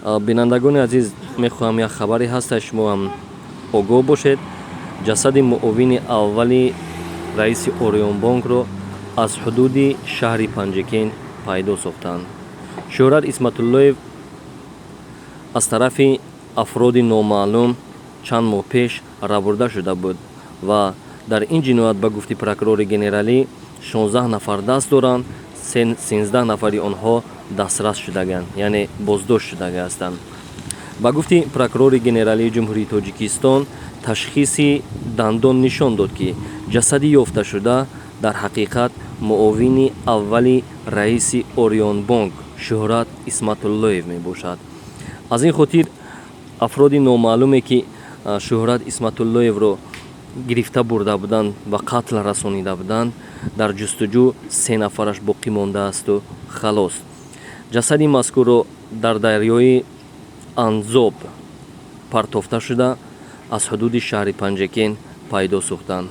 Бинандагони азиз, мехоҳам як хабаре ҳаста, шумо ҳам огоҳ бошед. Ҷасади муовини аввали раиси Ориёнбонкро аз ҳудуди шаҳри Панҷакент пайдо сохтанд. Шӯҳрат Исматуллоев аз тарафи афроди номаълум чанд моҳ пеш рабурда шуда буд ва дар ин ҷиноят, ба гуфти прокурори генералӣ, 16 нафар даст доранд, 13 нафари онҳо дастрас шудаганд, яъне боздошт шудага ҳастанд. Ба гуфти прокурори генералии Ҷумҳурии Тоҷикистон, ташхиси дандон нишон дод, ки ҷасади ёфташуда дар ҳақиқат муовини аввали раиси Ориёнбонк Шӯҳрат Исматуллоев мебошад. Аз ин хотир афроди номаълуме, ки Шӯҳрат Исматуллоевро гирифта бурда буданд ва қатл расонида буданд, дар ҷустуҷӯ се нафараш боқӣ мондаасту халос. Ҷасади мазкурро дар дарёи Анзоб партофта шуда, аз ҳудуди шаҳри Панҷакент пайдо сохтанд.